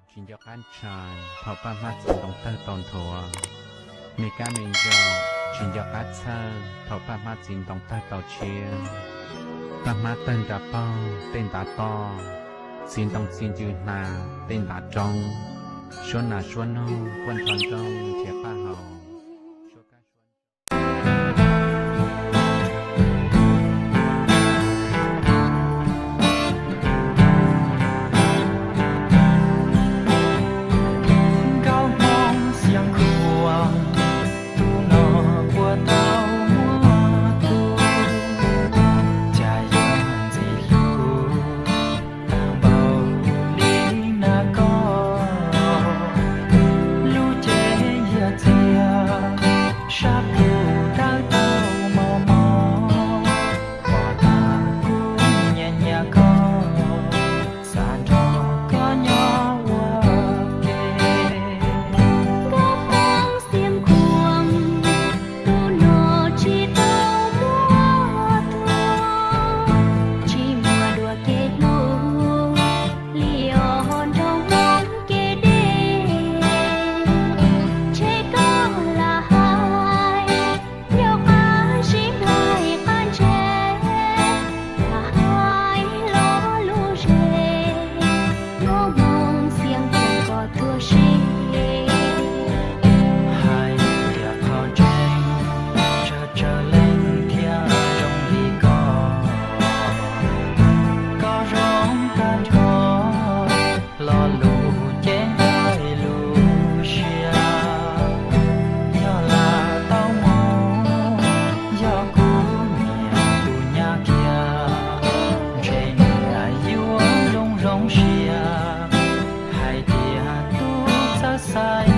Tsis nco qab ntshai thaum paj hmab txiv ntoo tawg tau nthuav. Me kab me ntsaum tsis nco qab txhawj thaum paj hmab txiv ntoo tawg tau tshiab. Paj hmab tawg nra paug tej ntav toj, txiv ntoo txi ncw hnav tej ntav roob. Suab nas suab noog quaj nrho nrooj nrhiav paj haus. Nkauj Hmoob Xeev Khuam, tus no puas tau muaj tus, cas yog ntxim hlub tag npaum li na koj. Lub cev yaj txiag sab plhu dawb tau mos mos, pom tag kuv nyiam nyiam koj, xav nrog koj nyob ua ke. Nkauj Hmoob Xeev Khuam, tus no tsis tau muaj tus, tsis muaj dua kev hlub li os nraug Hmoob kev deb. Ntshe koj lam hais, nyob qab sib nplaig qab ntse, lam hais lo lus ze, Nkauj Hmoob Xeev Khuam, koj tuag si. Hais tias qhov ntseeg tsawg tsawg leej thiaj zoo li koj, koj zoo tag nrho lo lus cev nqaij lus siab. Yog lam tau mus, yog kuv nyiam tus nyab kiag, ntshe nyias yuav zoo zoo siab. Hais tias tus txawj xaiv